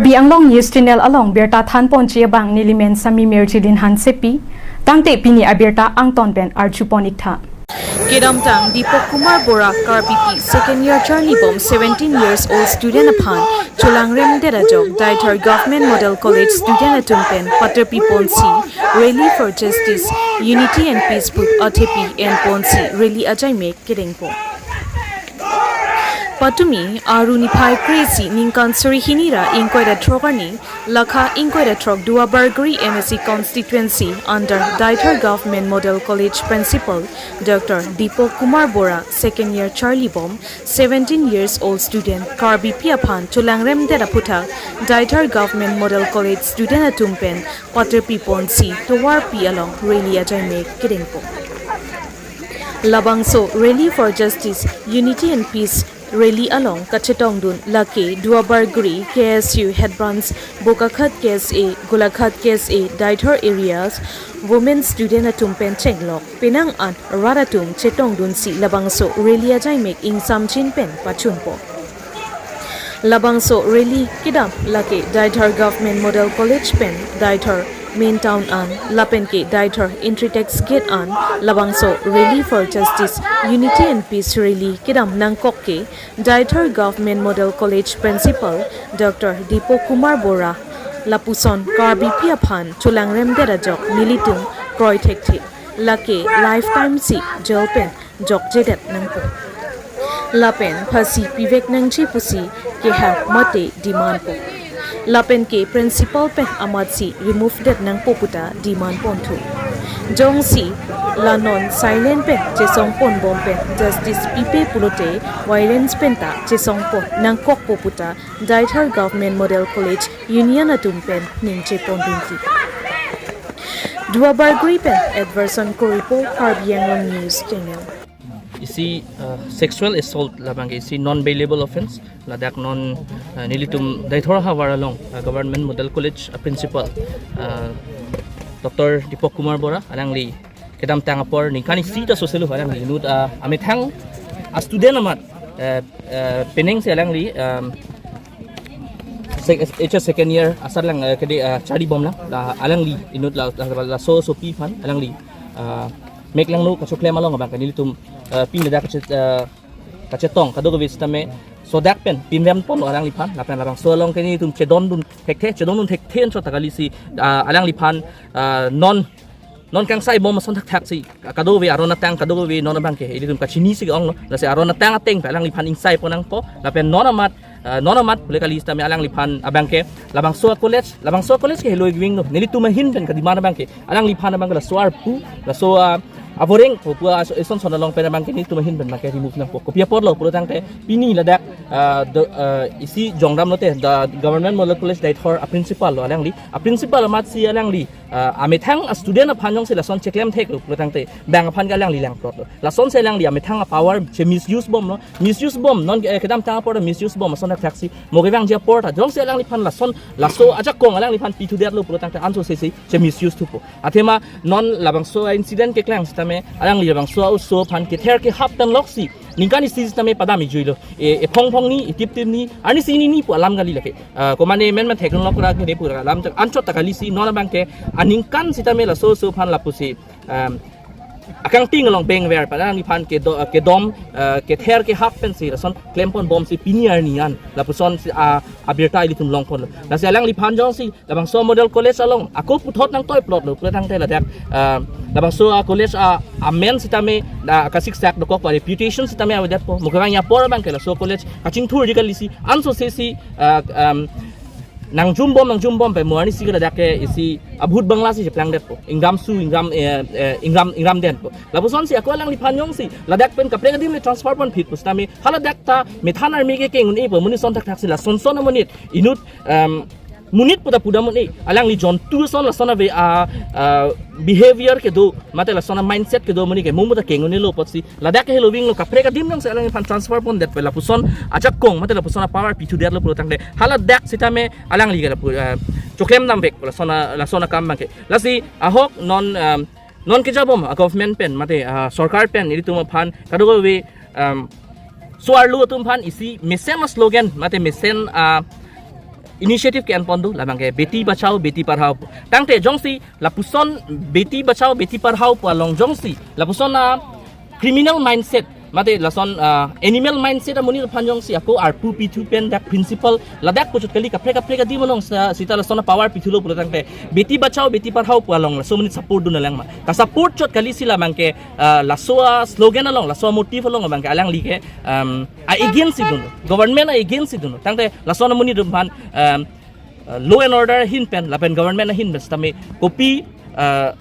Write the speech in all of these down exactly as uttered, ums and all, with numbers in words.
Karbi Anglong News Channel along birta thanponji abang nelimen Sami Mirjilin Hansepi, tangte pini abirta angton pen arjupon iktha. Kedamtang Dipak Kumar Bora Karbipi second year charlibom seventeen years old student aphan cholangrem det ajok Deithor Government Model College student atum pen paterpiponsi Rally for Justice, Unity and Peace pu athepi enponsi rally ajaimek kedengpo. Patumi Aru niphai kre-isi ningkan suri hini ra ingkoi ra throk arni, lakha ingkoi ra throk Duar Bagori M A C constituency under Deithor Government Model College Principal Doctor Dipak Kumar Bora second year charlibom seventeen years old student Karbipi aphan cholangrem det aphuthak Deithor Government Model College student atum pen paterpiponsi tovarpi along rally ajaimek kedengpo. Labangso Rally for Justice, Unity and Peace rally along kachetongdun lake Duar Bagori K S U Head Branch, Bokakhat K S A, Golaghat K S A, Deithor areas women student atum pen chenglok penang an rat atum chetongdunsi labangso rally ajaimek ingsamjin pen pachunpo. Labangso rally kedam lake Deithor Government Model College pen Deithor Main Town an lapen ke Deithor Entry Tax Gate an labangso Rally for Justice, Unity and Peace rally kedam nangkok ke Deithor Government Model College Principal Doctor Dipak Kumar Bora lapuson Karbipi aphan cholangrem det ajok nelitum kroi thekthe, lake lifetime si jail pen jokjedet nangpo. Lapen phasi pivek nangji pusi kehang mate demand po. Lapen ke principal pen amatsi remove det nangpo puta demand ponthu. Jongsi la non silent pen chesongponbom pen justice pipe pulote violence penta chesongpon nangkokpo puta Deithor Government Model College Union atum pen ningjepondunthu. Duar Bagori pen Edverson Kuripo, Karbi Anglong News Channel. Isi uh, sexual assault labang ke isi non bailable offence, ladak non uh, nelitum Deithor havar along uh, Government Model College uh, principal uh, Doctor Dipak Kumar Bora alangli kedamtang apor ningkan isi ta soselo alangli inut uh, amethang a student amat uh, uh, penang si alangli um, sec- H S second year asar lang uh, kede uh, charlibom lang la alangli inut la, la, la so sopi aphan alangli uh, mek langno kachoklem along abang ke nelitum uh, pin ladak kachet uh, kachetong kadokave sitame sodak pen pinremponlo alangliphan lapen labangso along ke nelitum chedondun thekthe chedondun thekthe anchot ta kalisi uh, alangliphan uh, non non kangsaibom ason thakthak si kadokave aron atang kadokave non abang ke ilitum kachinisi ke-onglo, lasi aron atang ateng pen alangliphan ingsaipon nangpo lapen non amat uh, non amat pule kali sitame alangliphan abang ke labangso a college labangso a college ke heloi gwing lo nelitum ahin pen kademand abang ke alangliphan abang ke laso arpu laso uh, avoreng pu pu aso eson son along pen abang ke nelitum ahin pen abang ke remove nangpo. Kopi apotlo pulo tangte pini ladak uh, the, uh, isi jongdam lote the Government Model College Deithor a principal lo alangli a principal amatsi alangli uh, amethang a student aphan jongsi lason cheklem theklo pulo tangte bang aphan ke alangli langplotlo. Lasonsi alangli amethang a power che misuse bomlo. Misuse bom non eh, kedamtang apor misuse bom ason thakthak si mo kevangji apor ta jongsi alangliphan lason laso ajakong alangliphan pithudetlo pulo tangte ansose si che misuse thupo. Athema non labangso a incident keklang sitame alangli labangso a oso aphan kether kehap pen loksi ningkan isi sitame padam ijuilo. E, ephong phongni, etip tipni, arnisi nini pu alam kali lake. Uh, komane men men theklong lok ra kene pura alam tak anchot ta kalisi non abang ke aningkan sitame laso oso aphan lapusi um, akangting along bengver pada niphan kedo, kedom uh, kether kehap pensi lason klemponbomsi pini arni an lapuson si uh, abirta ilitum longponlo. Lasi alangliphan jongsi labangso model college along ako puthot nangtoiplotlo pulo tangte ladak uh, labangso a college a amen sitame uh, kasiksak dokok pa reputation sitame avedetpo. Mo kevangji apor abang ke laso college kachingthurji kalisi ansose si uh, um, nangjumbom nangjumbom pen mo arnisi ke ladak ke isi abhut bangla si cheplangdetpo. Ingram su ingram eh, eh, ingram ingram denpo. Lapusonsi ako alangliphan jongsi ladak pen kaprek adim le transfer ponphit pusitame haladak ta methan army ke keng un-epo, monit ason thakthak si lason son amonit inut um, monit puta pudam un-e, alangli jontu ason lason ave a uh, behavior kedo mate lason a mindset kedo amonit ke mo mo ta keng un-elo apotsi ladak ke heloving lo kaprek adim jongsi alangliphan transfer pondetpo lapuson ajakong mate lapuson a power pithudetlo pulo tangte haladak sitame alangli ke lapu uh, choklem damvek lason a lason akam abang ke. Lasi ahok non um, non kejabom a government pen mate uh, sorkar pen ilitum aphan kadokave um, so-arlo atum aphan isi mesen a slogan mate mesen a uh, initiative ke-enpon do, labang ke Beti Bachao Beti Padhao pu. Tangte jongsi lapuson Beti Bachao Beti Padhao pu along jongsi lapuson a criminal mindset, mate lason ah, animal mindset amonit aphan jongsi ako arpu pithu pen dak principal ladak puchot kali, kaprek kaprek adim along sa- sita lason a power pithulo pulo tangte Beti Bachao Beti Padhao pu along laso amonit support dun alang ma. Ka support chot kali si labang ke ah, laso a slogan along, laso a motive along abang ke alangli ke um, a against si dun, government a against si dun. Tangte lason amonit aphan um, uh, law and order ahin pen lapen government ahin pen sitame kopi uh,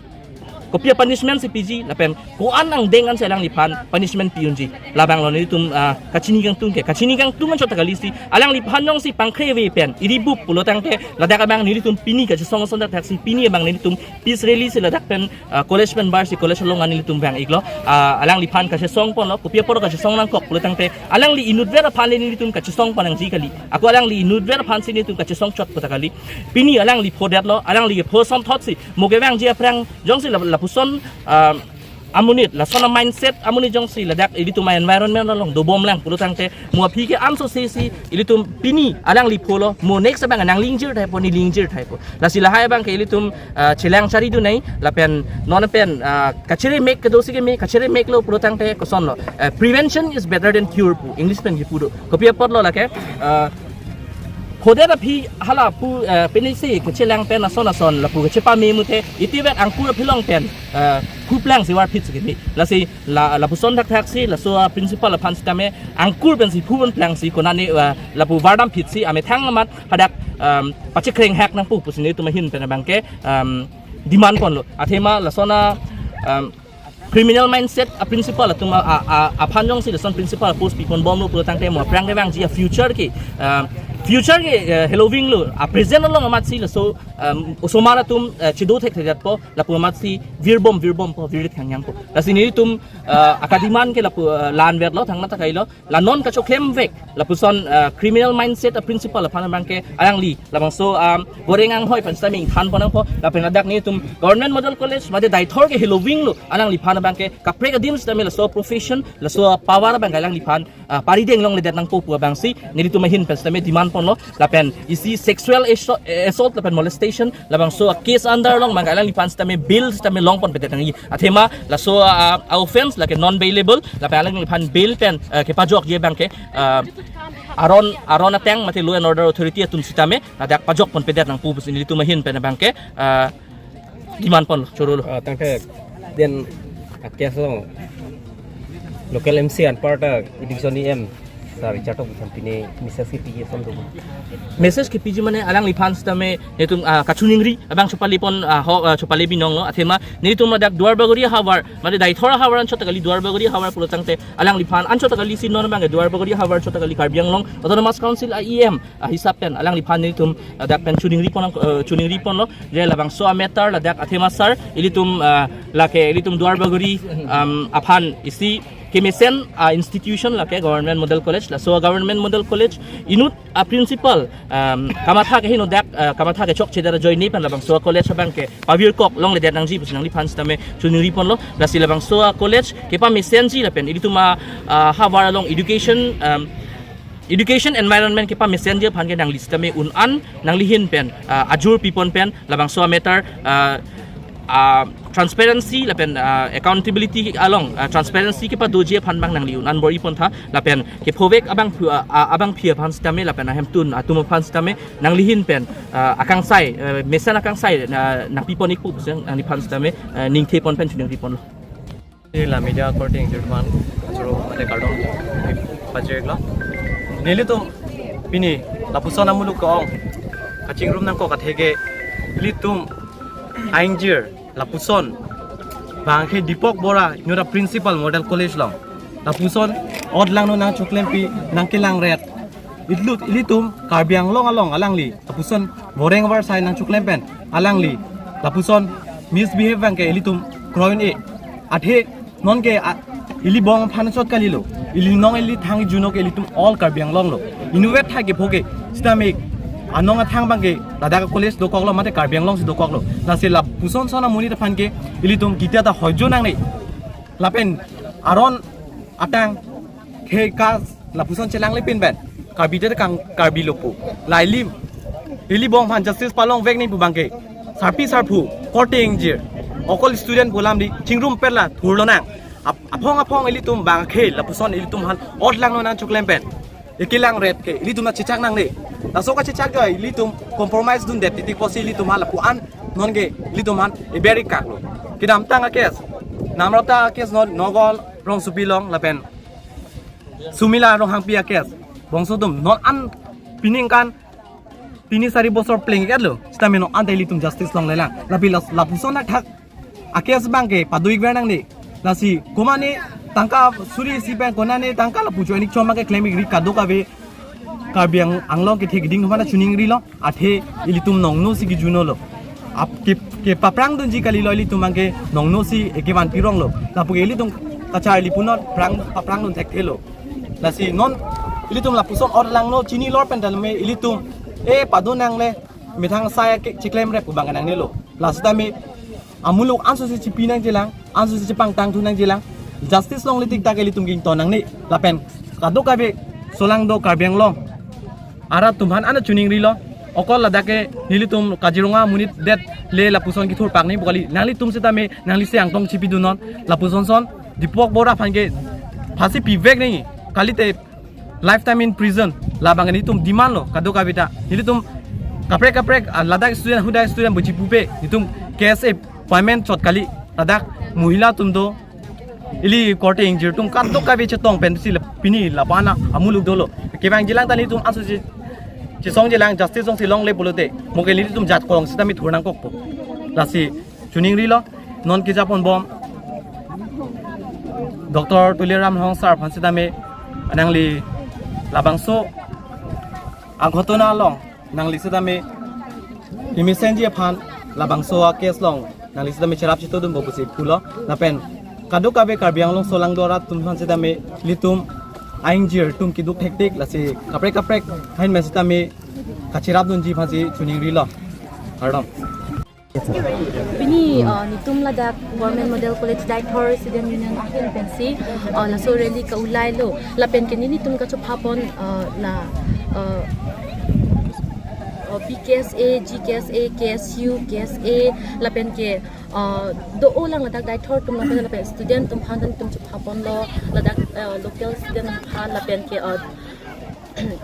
kopi a punishment si piji lapen ko-an angdeng an si alangliphan punishment pi-unji, labang lo nelitum uh, kachini kangtung ke, kachini kangtung anchot kali si alangliphan jongsi pangkre ave pen iribup pulo tangte ladak abang nelitum pini kachesong ason dak thaksi pini abang nelitum peace rally si ladak pen uh, college pen bar si college along an nelitum vang-iklo. Uh, alangliphan kachesong ponlo, kopi apor kachesong nangkok pulo tangte alangli inutvet aphan le nelitum kachesong pon nangji kali. Ako alangli inutvet aphan si nelitum kachesong chot puta kali. Pini alangli phodetlo, alangli ke pho somthot si mo kevangji aphrang jongsi la- lapuson ah, amonit, lason a mindset amonit jongsi ladak ilitum a environment along dobom lang pulo tangte mo aphi ke anso se si ilitum pini alangli pholo, mo next abang nanglingjir thaipo, nelingjir thaipo. Lasi lahai abang ke ilitum ah, chelang chari dun nai, lapen non pen ah, kachere mek kedo si keme, kachere meklo pulo tangte kosonlo. Eh, prevention is better than cure pu English pen kipu do. Kopi apotlo lake ah, phodet aphi hala pu eh, penisi kachelang pen ason ason lapu kachepame mute itivet angkur aphi long pen eh, kuplang si varphit si keme. Lasi la lapuson thakthak si laso a principal aphan sitame angkur pen si phupon plang si konane eh, lapu vardam phit si amethang amat hadak um, pachekreng hak nangpu pusi nelitum ahin pen abang ke um, demand ponlo. Athema lason a um, criminal mindset a principal atum a, a, a, aphan jongsi lason principal post pipon bomlo pulo tangte mo aphrang kevangji a future ke ah, future ke eh, heloving lo, a present along amat si laso um, osomar atum eh, chedo thekthedetpo lapu amat si virbom virbompo, virdet khangyangpo. Lasi nelitum ah, akadiman ke lapu ah, lanvetlo, thangnat ta kailo. La non kachoklemvek lapuson ah, criminal mindset a principal aphan abang ke alangli labangso ah, goreng anghoi pen sitame ingthan pon nangpo. Lapen ladak nelitum Government Model College mate Deithor ke heloving lo, alangliphan abang ke kaprek adim sitame laso profession, laso power abang ke alangliphan ah, parideng longledet nangpo pu abang si nelitum ahin pen sitame demand ponlo. Lapen isi sexual assault, assault lapen molestation labangso a case under along abang ke alangliphan sitame bail sitame long ponpedet nangji. Athema laso ah, a offense lake non bailable, lapen alangliphan bail pen eh, kepajokji abang ke ah, aron aron ateng mate law and order authority atum sitame ladak pajok ponpedet nangpu pusi nelitum ahin pen abang ke ah, demand ponlo, chorolo. Ah, tangte den a case lo local M C anparta division E M sir Richard Tokbi aphan pine message kepiji ason do. Message kepiji mane alangliphan sitame nelitum ah, kachiningri abang chopale pon ah, ho ah, chopale binonglo. Athema nelitum ladak Duarbagori havar mate Deithor havar anchot kali, Duarbagori havar pulo tangte alangliphan anchot kali si non abang ke Duarbagori havar anchot kali Karbi Anglong Autonomous Council a E M ah, hisap pen alangliphan nelitum ah, dak pen chiningri pon eh, chiningri ponlo je labangso a matter ladak athema sir ilitum ah, lake ilitum Duarbagori um, aphan isi kemesen ah, institution lake Government Model College, laso Government Model College inut a principal um, kamatha ke hino dak ah, kamatha ke chokche dara join ni pen labangso a college abang ke pavirkok longledet nangji pusi nangliphan sitame chiningri ponlo. Lasi labangso a college kepamesenji lapen ilitum a ah, havar along education um, education environment kepamesenji aphan ke nangli sitame un-an nangli ahin pen ah, ajur pipon pen labangso a matter ah, ah, transparency lapen ah, accountability along ah, transparency kepadoji aphan abang nangli un-an bor-i pontha lapen kephovek abang phu- ah, ah, abangpi aphan sitame lapen ahemtun atum aphan sitame nangli ahin pen ah, akangsai eh, mesen akangsai ah, nangpipon-ikpo pusi nangliphan sitame ah, ningthe pon pen chiningri ponlo. Ila media according to man choro mate kardom pajirlo. Nelitum pini lapuson amuluk kong kachingrum nangkok atheke ilitum aingjir lapuson abang ke Deepak Bora inut a principal Model College along lapuson ot langno nangchoklempi nangkelangret. Itlut ilitum Karbi Anglong along alangli lapuson boreng varsai nangchoklem pen alangli lapuson misbehave abang ke ilitum kroin e. Athe non ke a- ili bong aphan chot kalilo, ili nong ili thang juno ke ilitum all Karbi Anglong lo. Inutvet thai kepho ke sitame anong athang abang ke ladak college dokoklo mate Karbi Anglong si dokoklo. Lasi lapuson son amonit aphan ke ilitum kitia ta hoijo nangne. Lapen aron atang ke ka lapuson chelang lepin pen Karbi te kang Karbi lo pu. Lailim Ili bong aphan justice palongvek nangji pu abangke, sarpi sarpo, korte ingjir, okol student pu alam di chingrum perla thurlonang. Ap-, aphong aphong ilitum abangke lapuson ilitum aphan otlangno nangchoklem pen, ekelang ret ke ilitum nangchechak nangne. Laso kachechak jo ilitum compromise dundet titik pusi ilitum aphan lapu-an nonke ilitum aphan eber-ik kaklo. Kedamtang a-case, Namrata a-case, non Nogol Rongsopi along lapen Sumila Ronghangpi a-case, bangso atum non an pining kan tini sari bosor pleng-iklo. Sitame non anta ilitum justice longlelang. Lapen las-, lapuson thakthak a-case abangke pado-ikver nangne. Lasi komatne tangka suri isi pen konatne tangka lapu cho-en-ik chom abangke klem-ikri kadokave Karbi Ang-, Anglong kethe keding atum aphan choningrilo. Athe ilitum nongnosi kejunolo. Ap ke, kepaprang dunji kalilo ilitum abangke nongnosi ekevan pironglo. Lapu ke ilitum kacharli punon prang paprang dun thekthelo. Lasi non ilitum lapuson otlangno chini lor pen tame ilitum e pado nangle methang asai ke chiklemrep pu abang nangnelo. Lasi tame amuluk ansosi chipi nangjilang, ansosi chepangtang thu nangjilang. Justice longle tiktak ilitum kington nangne. Lapen kadokave solangdo Karbi Anglong arat atum aphan ana choningrilo. Okol ladak ke nelitum Kaziranga monit det le lapuson kethur pakni pu kali. Nanglitum sitame nanglisi angtong chipi dunnon. Lapuson son Deepak Bora aphan ke phasi pivek nangji. Kalite lifetime in prison. Labang nelitum demand lo kadokave ta. Nelitum kaprek kaprek, ah, ladak student, hadak student buji pupe. Nelitum K S A appointment chot kali. Ladak mohila atum do, ili korte ingjir atum kadokave chetong pensi la pini lapu-an amuluk dolo. Kevangjilang ta nelitum ansosi chesongjilang, justice jongsi longle pulote, mo ke nelitum jat kolong sitame thur nangkokpo. Lasi choningrilo, non kejapon bom Doctor Tuliram Ronghang sir aphan sitame nangli labangso aghotona along nangli sitame kemesenji aphan labangso a-case along nangli sitame cherap chetodunpo pusi pulo. Lapen kadokave Karbi Anglong solangdo arat atum aphan sitame ilitum a-ingjir atum keduk thektik, lasi kaprek kaprek ahin pen sitame kacherap dunji aphansi choningrilo. Kardom. Pini, uh, nelitum ladak Government Model College Deithor Student Union ahin pensi, uh, laso rally ka-ulailo. Lapen ke nelitum kachopapon, uh, la, uh, uh, B K S A, G K S A, K S U, K S A, lapen ke, uh, do-o lang ladak Deithor atum lapen, lapen student atum aphan nelitum chopaponlo, ladak, uh, local student aphan lapen ke, uh,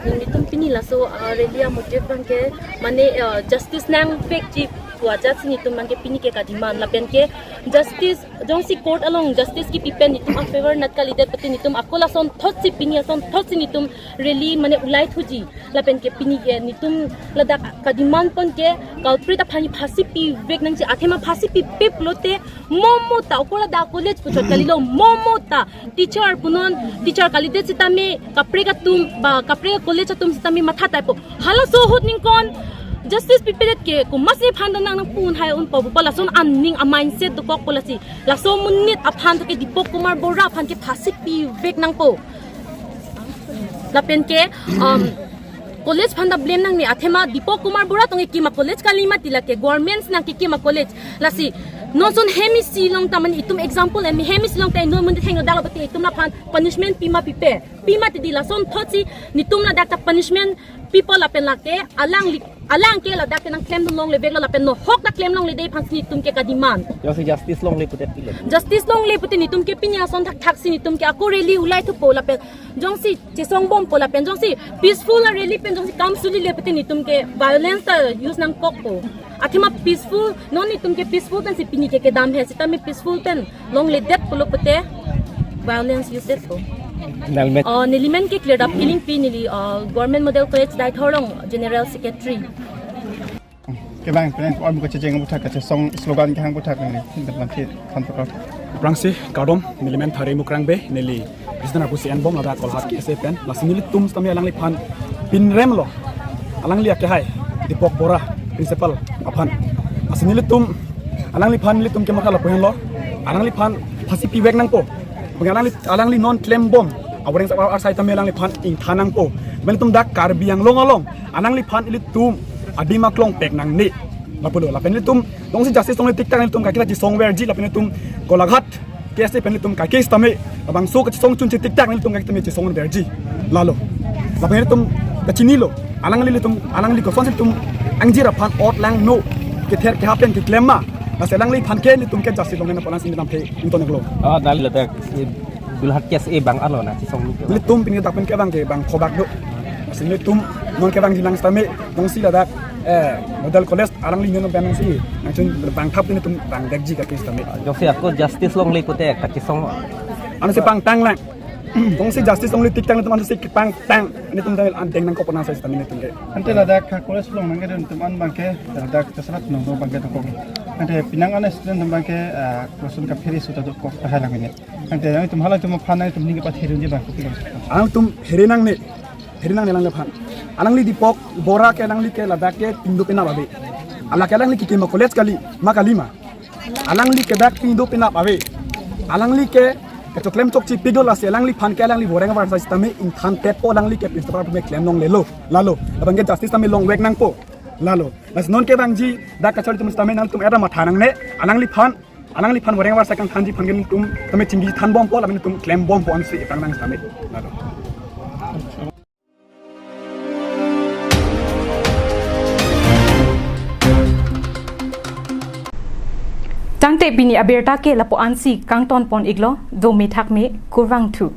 nelitum pini laso, uh, rally a-motive abangke, mane, uh, justice nangvekji pu ajatsi nelitum abangke pini ke ka-demand lapen ke justice jongsi court along justice kipi pen nelitum a-favor nat kalidet pute nelitum ako lasonthotsi pini asonthotsi nelitum rally mane ulai thuji lapen ke pini ke nelitum ladak ka-demand pon ke culprit aphan phasi pivek nangji athema phasi pipe pulote momo ta okora da college puchot kalilo momo ta teacher punon, teacher kalidet sitame kaprek atum ba kaprek college atum sitame matha taipo. Halaso ahut ningkon justice pipedet ke komatsi aphan do nang nangpu-un hai unpo pu lason aning a-mindset dokokpo lasi. Laso monit aphan to ke Deepak Kumar Bora aphan ke phasi pivek nangpo. Lapen ke, um, college aphan ta blame nangne athema Deepak Kumar Bora tong ekim a-college kali mati lake government nangkekim a-college. Lasi non ason hem isi along ta mane itum example em hem isi along ta non mun thengno dalo pute itum laphan punishment pima pipe. Pima tidi lasonthotsi nelitum ladak ta punishment pipo lapen lake alangli alang ke ladak ke nangklemdun longleveklo lapen nohok ta klem longledetji aphansi nelitum ke ka-demand. Jongsi justice longle pute pilo. Justice longle pute nelitum ke pini ason thakthaksi nelitum ke ako rally ulai thupo lapen jongsi chesongbompo lapen jongsi peaceful a-rally pen jongsi kam sulile pute nelitum ke violence ta use nangkokpo. Athema peaceful, non nelitum ke peaceful pensi pini ke kedam he sitame peaceful pen longledet pulo pute violence use detpo. Nelimen. Uh, nelimen ke Cleardap Killingpi neli, uh, Government Model College Deithor along General Secretary. Kevang pen or buka chejeng buthak kachesong slogan kehang buthak neli. Hinda lamsi than pakar. Aphrangsi kardom, nelimen Thare Mukrang Bey, neli President apusi enbom ladak Kolhat K S A pen. Lasi nelitum sitame alangliphan pinremlo. Alangli akehai Deepak Bora principal aphan. Lasi nelitum alangliphan nelitum kematha lapu henlo. Alangliphan phasi pivek nangpo. Bang alangli, alangli non klembom. Awareng sa ar sai tame alangliphan ingthan nangpo. Bang nelitum dak Karbi Anglong along alangliphan ilitum adim aklong pek nangne. Lapulo lapen ilitum jongsi justice longle tiktak ilitum kakita chesongverji lapen ilitum Golaghat K S A pen ilitum ka-case tame labangso kachesong chunche tiktak ilitum kakita me chesongverji. Lalo. Lapen ilitum kachinilo. Alangli ilitum, alangli kosonsi ilitum Angjir aphan ot langno, kether keha pen keklem ma. Lasi alangliphan ke nelitum ke justice longle nangpo, lasi nelitum phe ington iklo. Ah, dal ladak, eh, dulhat case e bang arlo na, chisong ni ke. Nelitum pini dak pen kevang ke bang kobak do. Lasi nelitum non kevangji nang sitame, nongsi ladak, eh, Model College alangli non bang nangsi, nangchun bang thap nelitum bang dekji ka case sitame. Jongsi ako justice longle pute kachisong. Ansi pangtang lang. Nongsi justice longle tik tang nelitum ansi kepangtang. Nelitum dal an deng nangkok pon asai sitame nelitum ke. Ante ladak ka college along nangke nelitum an abangke, ladak ta salat nong abangke tokok. Ante penang an student abangke, ah, college kaphere suta dokok tahai lang ini. Ante nelitum hala nelitum aphan nelitum ning kepathirun je abang kopi lang. Alangtum here nangne, here nangne alangliphan. Alangli Deepak Bora ke alangli ke ladak ke pingdo penap ave. Ala ke alangli kekim a-college kali, ma kali ma. Alangli ke dak pingdo penap ave. Alangli ke kechoklem chokche pik do, lasi alangliphan ke alangli boreng avarsai sitame ingthan tetpo, alangli ke principal pen klem longlelo. Lalo, abangke justice sitame longvek nangpo. Lalo. Lasi non kevangji dak kachari atum sitame nangtum era matha nangne, alangliphan, alangliphan boreng avarsai kangthanji aphan ke nelitum sitame chingki thanbompo, lapen nelitum klembompo ansi epang nang sitame. Lalo. Tangte pini abirta ke lapu ansi kangton pon iklo, do methak me kurvangthu.